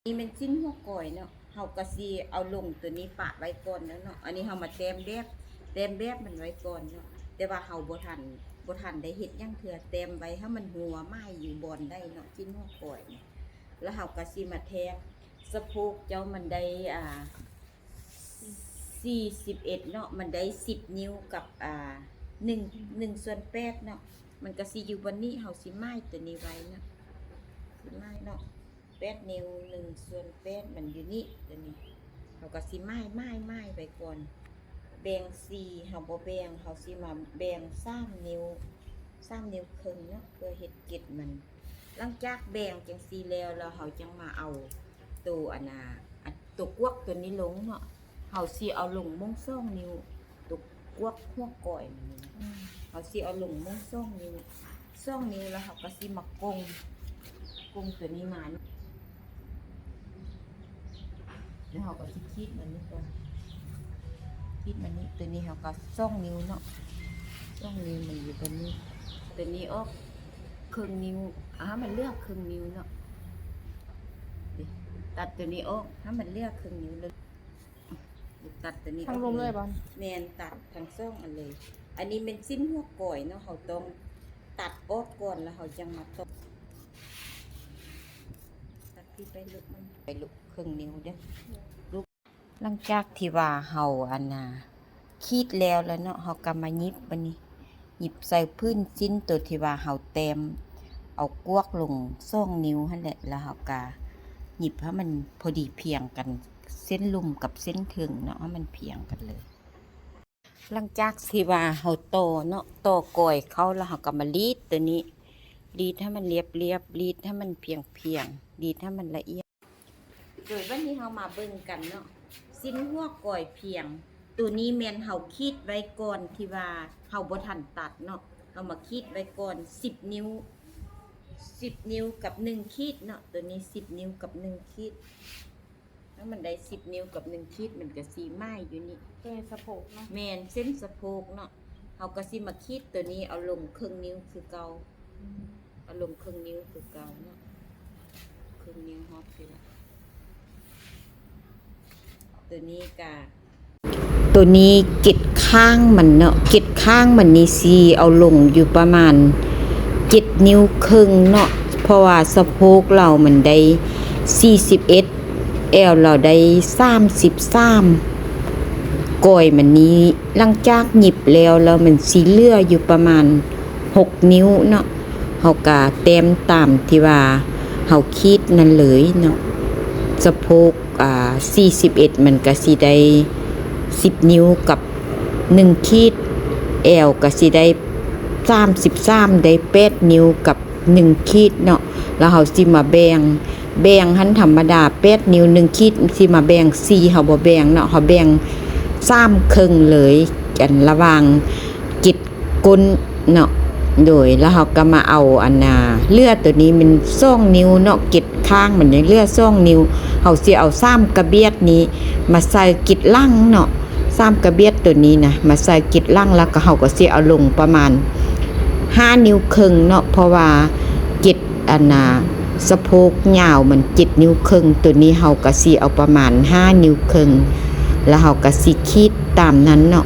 ນີ້ແມ່ນສິ້ນຫົວກອຍເນາະ ເຮົາກໍຊິເອົາລົງຕົວນີ້ປະໄວ້ກ່ອນແລ້ວເນາະ. ອັນນີ້ເຮົາມາແຕ້ມແບບ ແຕ້ມແບບມັນໄວ້ກ່ອນເນາະ ແຕ່ວ່າເຮົາບໍ່ທັນ ບໍ່ທັນໄດ້ເຮັດຫຍັງເທື່ອ ແຕ້ມໄວ້ໃຫ້ມັນຫົວໝາຍຢູ່ບ່ອນໃດເນາະ ສິ້ນຫົວກອຍນີ້. ແລ້ວເຮົາກໍຊິມາແທກສະໂພກເຈົ້າ ມັນໄດ້ ອ່າ ສີ່ສິບເອັດເນາະ ມັນໄດ້ສິບນິ້ວກັບ ອ່າ ໜຶ່ງ ໜຶ່ງສ່ວນແປດເນາະ ມັນກໍຊິຢູ່ບ່ອນນີ້. ເຮົາຊິໝາຍຕົວນີ້ໄວ້ເນາະ ຊິໝາຍເນາະ ແປດນິ້ວ ໜຶ່ງສ່ວນແປດມັນຢູ່ນີ້ ຕົວນີ້ ເຮົາກໍຊິໝາຍ ໝາຍ ໝາຍໄວ້ກ່ອນ. ແບ່ງສີ່ ເຮົາບໍ່ແບ່ງ ເຮົາຊິມາແບ່ງສາມນິ້ວ ສາມນິ້ວເຄິ່ງເນາະ ເພື່ອເຮັດເກັດມັນ. ຫຼັງຈາກແບ່ງຈັ່ງຊີ້ແລ້ວ ແລ້ວເຮົາຈັ່ງມາເອົາໂຕ ອັນນ່າ ອັນ ໂຕກວກຕົວນີ້ລົງເນາະ ເຮົາຊິເອົາລົງໝ່ອງສອງນິ້ວ ໂຕກວກຫົວກອຍມັນນີ້ນະ ອືມ ເຮົາຊິເອົາລົງໝ່ອງສອງນິ້ວ ສອງນິ້ວ ແລ້ວເຮົາກໍຊິມາກົງ ກົງຕົວນີ້ມາ ແລ້ວເຮົາກໍຊິຂີດມານີ້ກ່ອນ ຂີດມານີ້. ຕົວນີ້ເຮົາກໍສອງນິ້ວເນາະ ສອງນິ້ວມັນຢູ່ຕົວນີ້ ຕົວນີ້ອອກເຄິ່ງນິ້ວ ອ່າ ໃຫ້ມັນເຫຼືອເຄິ່ງນິ້ວເນາະ ນີ້ ຕັດຕົວນີ້ອອກໃຫ້ມັນເຫຼືອເຄິ່ງນິ້ວເລີຍ. ຕັດຕົວນີ້ອອກ ທັງລົມເລີຍບໍ່? ແມ່ນ ຕັດທັງສອງອັນເລີຍ. ອັນນີ້ແມ່ນສິ້ນຫົວກອຍເນາະ ເຮົາຕ້ອງຕັດອອກກ່ອນ ແລ້ວເຮົາຈັ່ງມາຕໍ່ ຕັດທີ່ໄປລຸກມັນ ໄປລຸກເຄິ່ງນິ້ວເດີ້ ລຸກ. ຫຼັງຈາກທີ່ວ່າເຮົາ ອັນນ່າ ຂີດແລ້ວລະເນາະ ເຮົາກໍມາຫຍິບ ບັດນີ້ຫຍິບໃສ່ພື້ນສິ້ນໂຕທີ່ວ່າເຮົາແຕ້ມເອົາກວກລົງສອງນິ້ວຫັ້ນແຫຼະ ແລ້ວເຮົາກໍຫຍິບໃຫ້ມັນພໍດີພຽງກັນ ເສັ້ນລຸ່ມກັບເສັ້ນເທິງເນາະ ໃຫ້ມັນພຽງກັນເລີຍ. ຫຼັງຈາກທີ່ວ່າເຮົາຕໍ່ເນາະ ຕໍ່ກອຍເຂົ້າ ແລ້ວເຮົາກໍມາລີດຕົວນີ້ ລີດໃຫ້ມັນລຽບໆ ລີດໃຫ້ມັນພຽງໆ ລີດໃຫ້ມັນລະອຽດ. ໂດຍບັດນີ້ເຮົາມາເບິ່ງກັນເນາະ ສິ້ນຫົວກອຍພຽງ ໂຕນີ້ແມ່ນເຮົາຂີດໄວ້ກ່ອນ ທີ່ວ່າເຮົາບໍ່ທັນຕັດເນາະ ເຮົາມາຂີດໄວ້ກ່ອນສິບນິ້ວ ສິບນິ້ວກັບໜຶ່ງຂີດເນາະ ໂຕນີ້ສິບນິ້ວກັບໜຶ່ງຂີດ ແລ້ວມັນໄດ້ສິບນິ້ວກັບໜຶ່ງຂີດ ມັນກໍຊິໝາຍຢູ່ນີ້ ຕົວນີ້ສະໂພກເນາະ ແມ່ນ ເສັ້ນສະໂພກເນາະ ເຮົາກໍຊິມາຂີດໂຕນີ້ເອົາລົງເຄິ່ງນິ້ວຄືເກົ່າ ອືມ ເອົາລົງເຄິ່ງນິ້ວຄືເກົ່າເນາະ ເຄິ່ງນິ້ວຮອດພີ້ລະ ຕົວນີ້ກະ ຕົວນີ້ເກັດຂ້າງມັນເນາະ ເກັດຂ້າງມັນນີ້ຊິເອົາລົງຢູ່ປະມານເຈັດນິ້ວເຄິ່ງເນາະ ເພາະວ່າສະໂພກລາວມັນໄດ້ສີ່ສິບເອັດ ແອວລາວໄດ້ສາມສິບສາມ ກອຍມັນນີ້ ຫຼັງຈາກຫຍິບແລ້ວ ແລ້ວມັນຊິເຫຼືອຢູ່ປະມານຫົກນິ້ວເນາະ ເຮົາກະແຕ້ມຕາມທີ່ວ່າເຮົາຂີດນັ້ນເລີຍເນາະ ສະໂພກ ອ່າ ສີ່ສິບເອັດ ມັນກະຊິໄດ້ສິບນິ້ວກັບໜຶ່ງຂີດ ແອວກະຊິໄດ້ສາມສິບສາມ ໄດ້ແປດນິ້ວກັບໜຶ່ງຂີດເນາະ ແລ້ວເຮົາຊິມາແບ່ງ ແບ່ງຫັ້ນທຳມະດາແປດນິ້ວໜຶ່ງຂີດ ຊິມາແບ່ງສີ່ ເຮົາບໍ່ແບ່ງເນາະ ເຮົາແບ່ງສາມເຄິ່ງເລີຍ ອັນລະຫວ່າງເກັດກົ້ນເນາະ ໂດຍ ແລ້ວເຮົາກໍມາເອົາອັນນ່າ ເຫຼືອຕົວນີ້ແມ່ນສອງນິ້ວເນາະ ເກັດຂ້າງມັນຍັງເຫຼືອສອງນິ້ວ ເຮົາຊິເອົາສາມກະບຽດນີ້ມາໃສ່ເກັດຫຼັງເນາະ ສາມກະບຽດຕົວນີ້ນະ ມາໃສ່ເກັດຫຼັງ ແລ້ວກໍເຮົາກໍຊິເອົາລົງປະມານຫ້ານິ້ວເຄິ່ງເນາະ ເພາະວ່າເກັດ ອັນນ່າ ສະໂພກຍາວມັນເຈັດນິ້ວເຄິ່ງ ໂຕນີ້ເຮົາກະຊິເອົາປະມານຫ້ານິ້ວເຄິ່ງ ແລ້ວເຮົາກະຊິຂີດຕາມນັ້ນເນາະ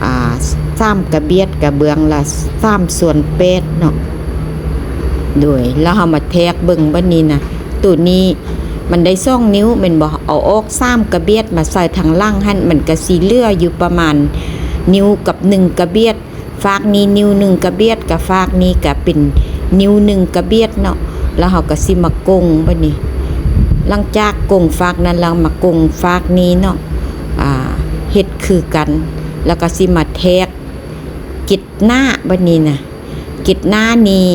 ອ່າ ສາມກະບຽດກະເບື້ອງລະສາມສ່ວນແປດເນາະ ໂດຍ ແລ້ວເຮົາມາແທກເບິ່ງບັດນີ້ນະ ໂຕນີ້ມັນໄດ້ສອງນິ້ວແມ່ນບໍ່ ເອົາອອກສາມກະບຽດມາໃສ່ທາງຫຼັງຫັ້ນ ມັນກະຊິເຫຼືອຢູ່ປະມານນິ້ວກັບໜຶ່ງກະບຽດ ຟາກນີ້ນິ້ວໜຶ່ງກະບຽດ ກະຟາກນີ້ກະເປັນນິ້ວໜຶ່ງກະບຽດເນາະ ແລ້ວເຮົາກະຊິມາກົງບັດນີ້ ຫຼັງຈາກກົງຟາກນັ້ນແລ້ວມາກົງຟາກນີ້ເນາະ ອ່າ ເຮັດຄືກັນ ແລ້ວກະຊິມາແທກເກັດໜ້າບັດນີ້ນະ ເກັດໜ້ານີ້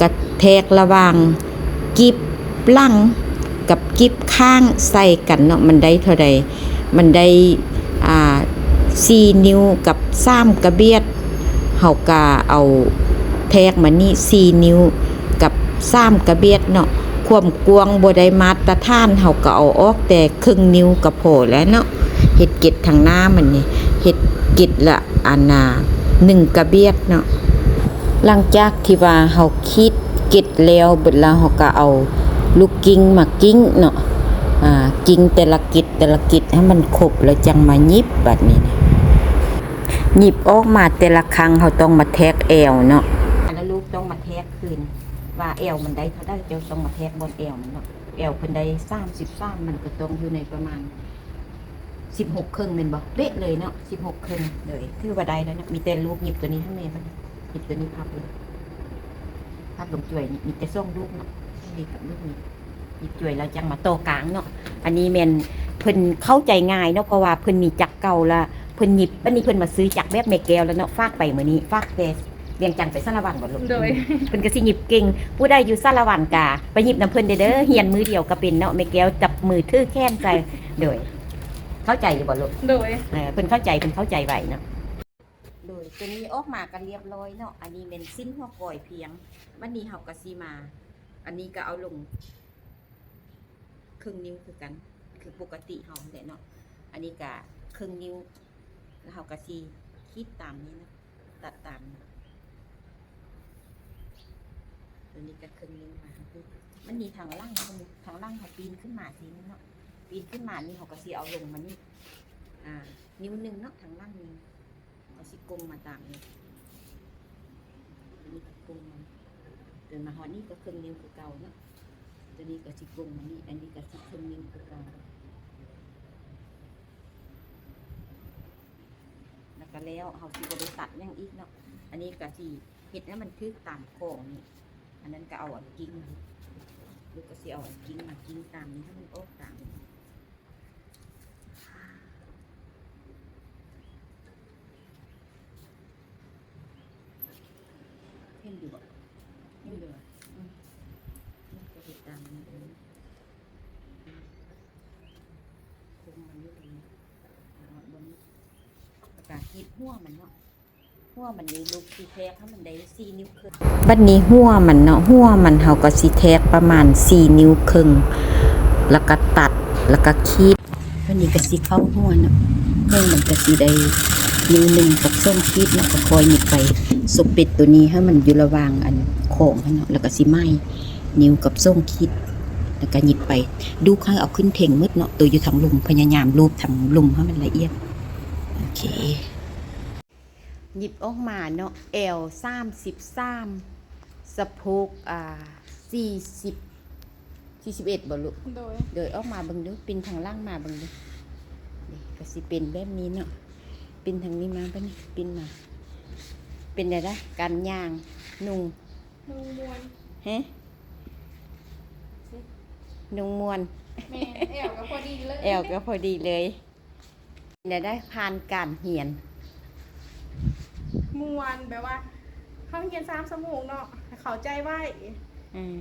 ກະແທກລະຫວ່າງກີບຫຼັງກັບກີບຂ້າງໃສ່ກັນເນາະ ມັນໄດ້ເທົ່າໃດ ມັນໄດ້ ອ່າ ສີ່ນິ້ວກັບສາມກະບຽດ ເຮົາກະເອົາແທກມານີ້ສີ່ນິ້ວກັບສາມກະບຽດເນາະ ຄວາມກວ້າງບໍ່ໄດ້ມາດຕະຖານ ເຮົາກະເອົາອອກແຕ່ເຄິ່ງນິ້ວກະພໍແລ້ວເນາະ ເຮັດເກັດທາງໜ້າມັນນີ້ ເຮັດເກັດລະ ອັນນ່າ ໜຶ່ງກະບຽດເນາະ. ຫຼັງຈາກທີ່ວ່າເຮົາຂີດເກັດແລ້ວເບິດແລ້ວ ເຮົາກະເອົາລູກກິ້ງມາກິ້ງເນາະ ອ່າ ກິ່ງແຕ່ລະກິດ ແຕ່ລະກິດໃຫ້ມັນຄົບ ແລ້ວຈັ່ງມາຫຍິບ. ບາດນີ້ນະ ຫຍິບອອກມາແຕ່ລະຄັ້ງ ເຮົາຕ້ອງມາແທກແອວເນາະ ແລ້ວລູກຕ້ອງມາແທກຄືນ ວ່າແອວມັນໄດ້ເທົ່າໃດ ເຈົ້າຕ້ອງມາແທກບ່ອນແອວມັນເນາະ. ແອວເພິ່ນໄດ້ສາມສິບສາມ ມັນກໍຕ້ອງຢູ່ໃນປະມານສິບຫົກເຄິ່ງແມ່ນບໍ່? ເປະເລີຍເນາະ ສິບຫົກເຄິ່ງ. ໂດຍ ຖືວ່າໄດ້ແລ້ວເນາະ. ມີແຕ່ລູກຫຍິບຕົວນີ້ໃຫ້ແມ່ມັນ ຫຍິບຕົວນີ້ພັບລົງ ພັບລົງຈວຍນີ້ ມີແຕ່ສອງລູກເນາະ ນີ້ກັບລູກນີ້. ຫຍິບຈວຍແລ້ວຈັ່ງມາຕໍ່ກາງເນາະ. ອັນນີ້ແມ່ນເພິ່ນເຂົ້າໃຈງ່າຍເນາະ ເພາະວ່າເພິ່ນມີຈັກເກົ່າລະ ເພິ່ນຫຍິບ. ບັດນີ້ເພິ່ນມາຊື້ຈັກແບບແມ່ແກ້ວແລ້ວເນາະ ຝາກໄປມື້ນີ້ ຝາກແຕ່ວຽງຈັນໄປສາລະວັນບໍ່ລູກ? ໂດຍ ເພິ່ນກໍຊິຫຍິບເກັ່ງ. ຜູ້ໃດຢູ່ສາລະວັນກະໄປຫຍິບນຳເພິ່ນເດີ ຮຽນມື້ດຽວກໍເປັນເນາະ ແມ່ແກ້ວຈັບມືຖືແຂນໃສ່. ໂດຍ ເຂົ້າໃຈຢູ່ບໍ່ລູກ? ໂດຍ ເອີ ເພິ່ນເຂົ້າໃຈ ເພິ່ນເຂົ້າໃຈໄວເນາະ. ໂດຍ ຕົວນີ້ອອກມາກໍລຽບຮ້ອຍເນາະ. ອັນນີ້ແມ່ນສິ້ນຫົວກອຍພຽງ. ບັດນີ້ເຮົາກໍຊິມາ ອັນນີ້ກໍເອົາລົງເຄິ່ງນິ້ວຄືກັນ ຄືປົກກະຕິເຮົາຫັ້ນແຫຼະເນາະ. ອັນນີ້ກໍເຄິ່ງນິ້ວ ແລ້ວເຮົາກໍຊິຂີດຕາມນີ້ເນາະ ຕັດຕາມນີ້. ຕົວນີ້ກໍເຄິ່ງນິ້ວມາ ມັນມີທາງຫຼັງ ທາງຫຼັງເຮົາປີນຂຶ້ນມາຊີ້ເນາະ ປີນຂຶ້ນມານີ້ ເຮົາກໍຊິເອົາລົງມານີ້ ອ່າ ນິ້ວໜຶ່ງເນາະ ທາງຫຼັງນີ້. ກໍຊິກົງມາຕາມນີ້ ນີ້ກໍກົງມາ ຈົນມາຮອດນີ້ກໍເຄິ່ງນິ້ວຄືເກົ່າເນາະ. ຕົວນີ້ກໍຊິກົງມານີ້ ອັນນີ້ກໍຊິເຄິ່ງນິ້ວຄືເກົ່າ. ແລ້ວກໍແລ້ວ ເຮົາຊິບໍ່ໄດ້ຕັດຫຍັງອີກເນາະ. ອັນນີ້ກໍຊິເຮັດໃຫ້ມັນຖືກຕາມຂອງນີ້. ອັນນັ້ນກໍເອົາອັນກິ່ງ ລູກກໍຊິເອົາອັນກິ່ງມາກິ່ງຕາມນີ້ ໃຫ້ມັນອອກຕາມນີ້. ເຫັນຢູ່ບໍ່? ເຫັນຢູ່ບໍ່? ອືມ ນີ້ກໍເຮັດຕາມນີ້ ຄົມມັນຢູ່ຕົງນີ້ ເອົາເອົາເບິ່ງ ແລ້ວກໍຮີບຫົວມັນເນາະ. ຫົວມັນນີ້ລູກຊິແທກໃຫ້ມັນໄດ້ສີ່ນິ້ວເຄິ່ງ. ບັດນີ້ຫົວມັນເນາະ ຫົວມັນເຮົາກໍຊິແທກປະມານສີ່ນິ້ວເຄິ່ງ ແລ້ວກໍຕັດ ແລ້ວກໍຂີດ. ບັດນີ້ກໍຊິເຂົ້າຫົວເນາະ ຫົວມັນກໍຊິໄດ້ນິ້ວໜຶ່ງກັບສອງຂີດເນາະ ກໍຄ່ອຍຫຍິບໄປ. ສົມເປັດຕົວນີ້ໃຫ້ມັນຢູ່ລະຫວ່າງອັນຂອງຫັ້ນເນາະ ແລ້ວກໍຊິໝາຍນິ້ວກັບສອງຂີດ ແລ້ວກໍຫຍິບໄປ. ລູກໃຫ້ເອົາຂຶ້ນເທິງໝົດເນາະ ຕົວຢູ່ທາງລຸ່ມ ພະຍາຍາມລູບທາງລຸ່ມໃຫ້ມັນລະອຽດ. ໂອເຄ. ຫຍິບອອກມາເນາະ ແອວສາມສິບສາມ ສະໂພກ ອ່າ ສີ່ສິບ ສີ່ສິບເອັດບໍ່ລູກ? ໂດຍ ໂດຍ ອອກມາເບິ່ງດູ ປິ່ນທາງຫຼັງມາເບິ່ງດູ. ນີ້ກໍຊິເປັນແບບນີ້ເນາະ ປິ່ນທາງນີ້ມາ ບັດນີ້ປິ່ນມາ. ເປັນແນວໃດການຍ່າງ? ນຸ່ງ ນຸ່ງມ່ວນ ຮະ? ນຸ່ງມ່ວນ. ແມ່ນ ແອວກໍພໍດີເລີຍ ແອວກໍພໍດີເລີຍ. ແນວໃດ ຜ່ານການຮຽນ? ມ່ວນ ແບບວ່າເຮົາຮຽນສາມຊົ່ວໂມງເນາະ ເຂົ້າໃຈໄວ ອືມ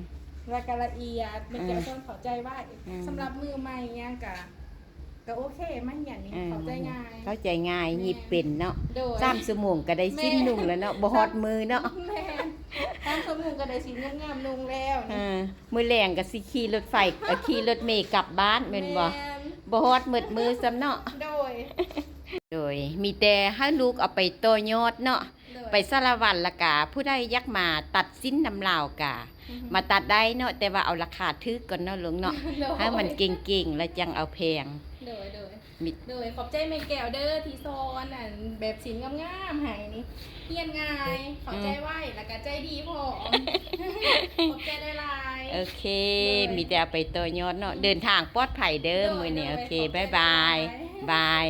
ແລ້ວກໍລະອຽດ ແມ່ນ ເອີ ແກສອນເຂົ້າໃຈໄວ. ອືມ ສຳລັບມືໃໝ່ຫຍັງກະ ກໍໂອເຄ ມາຮຽນນີ້ ເອີ ເຂົ້າໃຈງ່າຍ ເຂົ້າໃຈງ່າຍ ແມ່ນ ຫຍິບເປັນເນາະ. ໂດຍ ສາມຊົ່ວໂມງກໍໄດ້ສິ້ນ ແມ່ນ ນຸ່ງແລ້ວເນາະ ບໍ່ຮອດມື້ເນາະ. ແມ່ນ ສາມຊົ່ວໂມງກໍໄດ້ສິ້ນງາມໆນຸ່ງແລ້ວນີ້. ເອີ ມື້ແລງກໍຊິຂີ່ລົດໄຟ ເອີ ຂີ່ລົດເມກັບບ້ານແມ່ນບໍ່? ແມ່ນ ບໍ່ຮອດໝົດມື້ຊ້ຳເນາະ. ໂດຍ ໂດຍ ມີແຕ່ໃຫ້ລູກເອົາໄປຕໍ່ຍອດເນາະ. ໂດຍ ໄປສາລະວັນ ແລ້ວກະຜູ້ໃດຢາກມາຕັດສິ້ນນຳລາວກະ ອືຮຶ ມາຕັດໄດ້ເນາະ ແຕ່ວ່າເອົາລາຄາຖືກກ່ອນເນາະລຸງເນາະ. ໂດຍ ໃຫ້ມັນເກັ່ງໆ ແລ້ວຈັ່ງເອົາແພງ. ໂດຍ ໂດຍ ມີ ໂດຍ ຂອບໃຈແມ່ແກ້ວເດີ ທີ່ສອນອັນແບບສິ້ນງາມໆໃຫ້ນີ້ ຮຽນງ່າຍ ເຂົ້າໃຈໄວ ອືມ ແລ້ວກະໃຈດີພ້ອມ. ຂອບໃຈຫຼາຍໆ. ໂອເຄ ໂດຍ ມີແຕ່ເອົາໄປຕໍ່ຍອດເນາະ. ອືມ ເດີນທາງປອດໄພເດີ ໂດຍ ມື້ນີ້. ໂດຍ ໂອເຄ ຂອບໃຈ ບາຍບາຍ ຫຼາຍໆ ບາຍ.